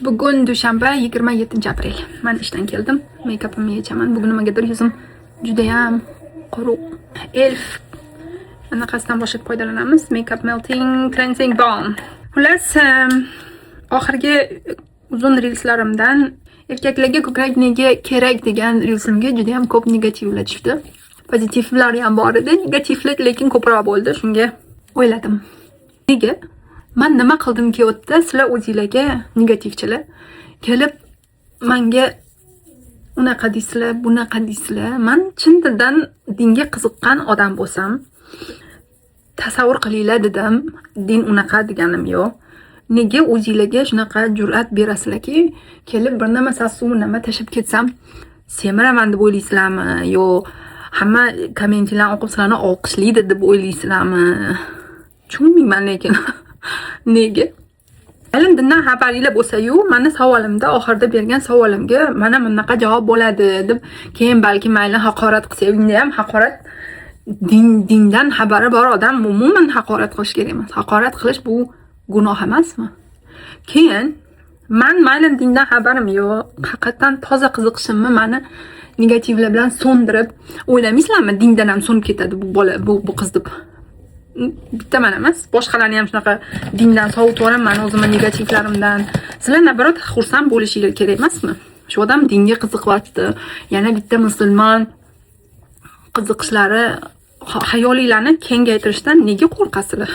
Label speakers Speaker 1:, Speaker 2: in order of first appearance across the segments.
Speaker 1: Bugun dushanba, 27 aprel. Man ishdan keldim. Make-upimni yechaman. Bugun nimagadir yuzim judayam quruq. Elf anaqasidan boshlab foydalanamiz. Makeup Melting Cleansing Balm. Xullas, oxirgi uzun reelslarimdan "Erkaklarga ko'krak nega kerak?" degan reelsimga juda ham ko'p negativlar tushdi. Pozitivlar ham bor edi, negativlar lekin ko'proq bo'ldi. Shunga o'yladim. Nega? Man nima qildimki u yerda sizlar o'zinglarga negativchilar kelib manga unaqa deysizlar, bunaqa deysizlar? Man chin dildan dinga qiziqqan odam bo'lsam, tasavvur qilinglar dedim. Din unaqa deganim yo'q. Nega o'zinglarga shunaqa jur'at berasizlarki, kelib bir nima sassiq nima tashlab ketsam, semiraman deb o'ylaysizlarmi? Yo hamma kommentlarni o'qib sizlarni olqishlaydi deb o'ylaysizlarmi? Tushunmayman lekin. Nega? Ilm dindan xabaringlar bo'lsa-yu, mani savolimda, oxirida bergan savolimga mana bunaqa javob bo'ladi deb, keyin balki mayli haqorat qilsa, unda ham haqorat, dindan xabari bor odam umuman haqorat qilish kerak emas. Haqorat qilish bu gunoh emasmi? Keyin man mayli dindan xabarim yo'q, haqiqatdan toza qiziqishimni mani negativlar bilan so'ndirib, o'ylamaysizlarmi, dindan ham so'nib ketadi bu bola, bu qiz deb? Bitta man emas, boshqalarni ham shunaqa dindan sovutib yuboraman o'zimni negativlarimdan. Sizlar, наоборот, xursand bo'lishinglar kerak emasmi? Shu odam dinga qiziqyapti, yana bitta musulmon qiziqishlari, hayolinglarni kengaytirishdan nega qo'rqasizlar?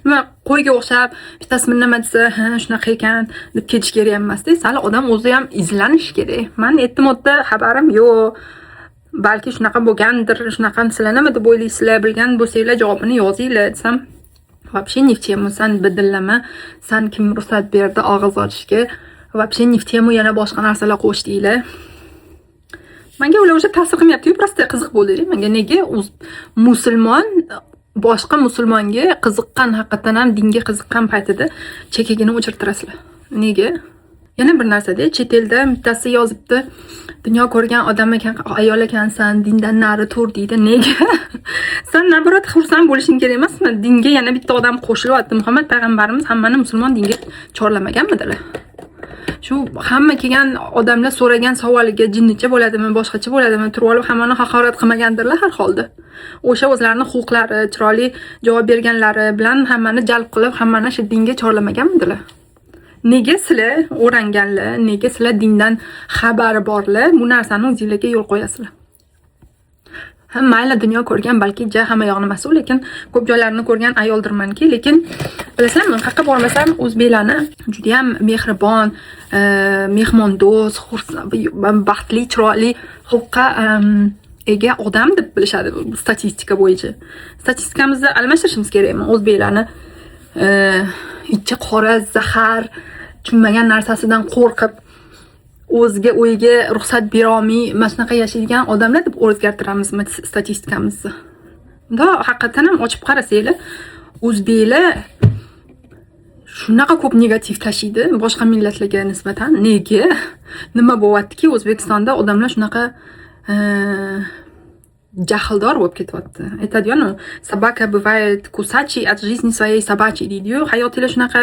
Speaker 1: Nima, qo'yga o'xshab bittasi nima desa, "Ha, shunaqa ekan", deb ketish kerak emasda. Sal odam o'zi ham izlanishi kerak. Man aytdim, u yerda xabarim yo'q, balki shunaqa bo'lgandir, shunaqa, sizlar nima deb o'ylaysizlar, bilgan bo'lsanglar, javobini yozinglar desam, вообще не в тему, san bidillama, san kim ruxsat berdi og'iz ochishga, вообще не в тему, yana boshqa narsalar qo'shdinglar. Manga ular уже ta'sir qilmayapti-yu, просто qiziq bo'ldi manga, nega musulmon boshqa musulmonga qiziqqan, haqiqatdan ham dinga qiziqqan paytida chekagini o'chirtirasizlar? Nega? Yana bir narsada, chet elda bittasi yozibdi, "Dunyo ko'rgan odam ekan, ayol ekansan, dindan nari tur", deydi. Nega? San, наоборот, xursand bo'lishing kerak emasmi? Dinga yana bitta odam qo'shilyapti. Muhammad payg'ambarimiz hammani musulmon dinga chorlamaganmidilar? Shu hamma kelgan odamlar so'ragan savoliga jinnicha bo'ladimi, boshqacha bo'ladimi, turib olib hammani haqorat qilmagandirlar har holda. O'sha o'zlarini huquqlari, chiroyli javob berganlari bilan hammani jalb qilib, hammani shu dinga chorlamaganmidilar? Nega sizlar o'ranganlar, nega sizlar dindan xabari borlar bu narsani o'zinglarga yo'l qo'yasizlar? Ha, mayli, dunyo ko'rgan, balki ja hamma yog'ini emas u, lekin ko'p joylarni ko'rgan ayoldirmanki, lekin bilasizlarmi, qayerqa bormasam o'zbeklarni judayam mehribon, mehmondo'st, baxtli, chiroyli xulqqa ega odam deb bilishadi statistika bo'yicha. Statistikamizni almashtirishimiz kerakmi? O'zbeklarni ichi qora, zahar, tushunmagan narsasidan qo'rqib, o'ziga o'yiga ruxsat berolmay mana shunaqa yashaydigan odamlar deb o'zgartiramizmi statistikamizni? Bundoq haqiqatdan ham ochib qarasanglar, o'zbeklar shunaqa ko'p negativ tashiydi boshqa millatlarga nisbatan. Nega? Nima bo'lyaptiki, O'zbekistonda odamlar shunaqa jahldor bo'lib ketyapti? Aytadiyu, "Собака бывает кусачей от жизни своей собачьей", deydiyu. Hayotinglar shunaqa,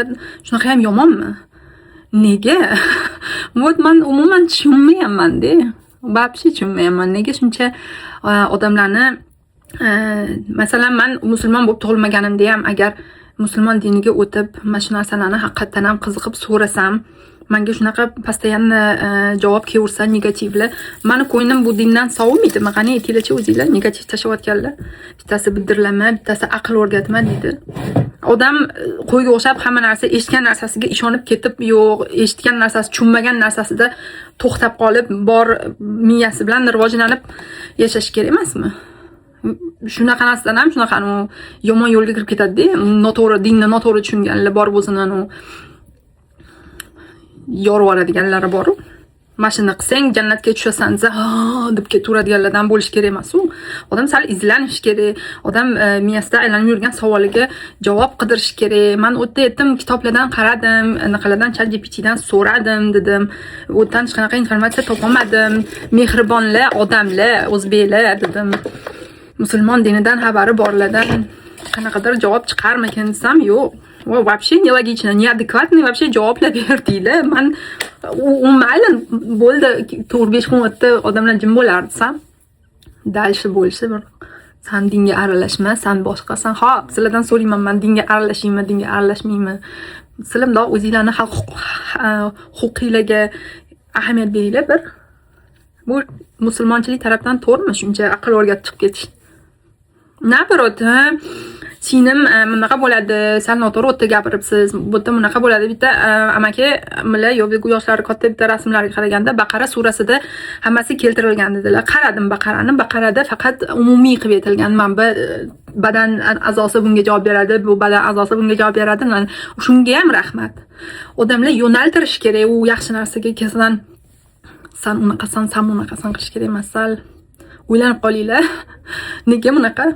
Speaker 1: shunaqa ham yomonmi? Nega? Вот man umuman tushunmayapmanda, вообще tushunmayapman, nega shuncha odamlarni, masalan, man musulmon bo'lib tug'ilmaganimda ham, agar musulmon diniga o'tib, mana shu narsalarni haqiqatdan ham qiziqib so'rasam, manga shunaqa постоянно javob kelaversa negativli, mani ko'nglim bu dindan sovimaydimi? Qani, aytinglarchi o'zinglar, negativ tashlayotganlar. Bittasi bidirlama, bittasi aql o'rgatma deydi. Odam qo'yga o'xshab hamma narsa, eshitgan narsasiga ishonib ketib, yo'q, eshitgan narsasi, tushunmagan narsasida to'xtab qolib, bor miyasi bilan rivojlanib yashash kerak emasmi? Shunaqa narsadan ham shunaqa anavi yomon yo'lga kirib ketadida. Noto'g'ri, dinni noto'g'ri tushunganlar bor, o'zini anavi yorib yuboradiganlari boru. "Mana shuni qilsang, jannatga tushasan", desa, "Ha", deb ketaveradiganlardan bo'lishi kerak emas u. Odam sal izlanishi kerak, odam miyasida aylanib yurgan savoliga javob qidirishi kerak. Man u yerda aytdim, kitoblardan qaradim, anaqalardan, ChatGPTdan so'radim dedim, u yerdan hech qanaqa informatsiya topolmadim. Mehribonlar odamlar o'zbeklar dedim, musulmon dinidan xabari borlardan qanaqadir javob chiqarmikin desam, yo'q. Вообще нелогично, неадекватный вообще javoblar berdinglar. Man u mayli bo'ldi, 4-5 kun o'tdi, odamlar jim bo'lardi desam, дальше больше bir san dinga aralashma, san boshqasan. Hop, sizlardan so'rayman, man dinga aralashaymi, dinga aralashmaymi? Sizlar bundoq o'zinglarni haq huquqinglarga ahamiyat beringlar bir. Bu musulmonchilik tarafdan to'g'rimi shuncha aql o'rgatib chiqib ketish? Наоборот, ha, singlim bunaqa bo'ladi, sal noto'g'ri u yerda gapiribsiz, bu yerda bunaqa bo'ladi. Bitta amaki mila yo'q, yoshlari katta bitta rasmlarga qaraganda Baqara surasida hammasi keltirilgan dedilar. Qaradim Baqarani, Baqarada faqat umumiy qilib aytilgan. Mana bu badan a'zosi bunga javob beradi, bu badan a'zosi bunga javob beradi. Shunga ham rahmat. Odamlar yo'naltirish kerak u yaxshi narsaga kelsan, san unaqasan, san bunaqasan qilish kerak emas. Sal o'ylanib qolinglar. Nega bunaqa?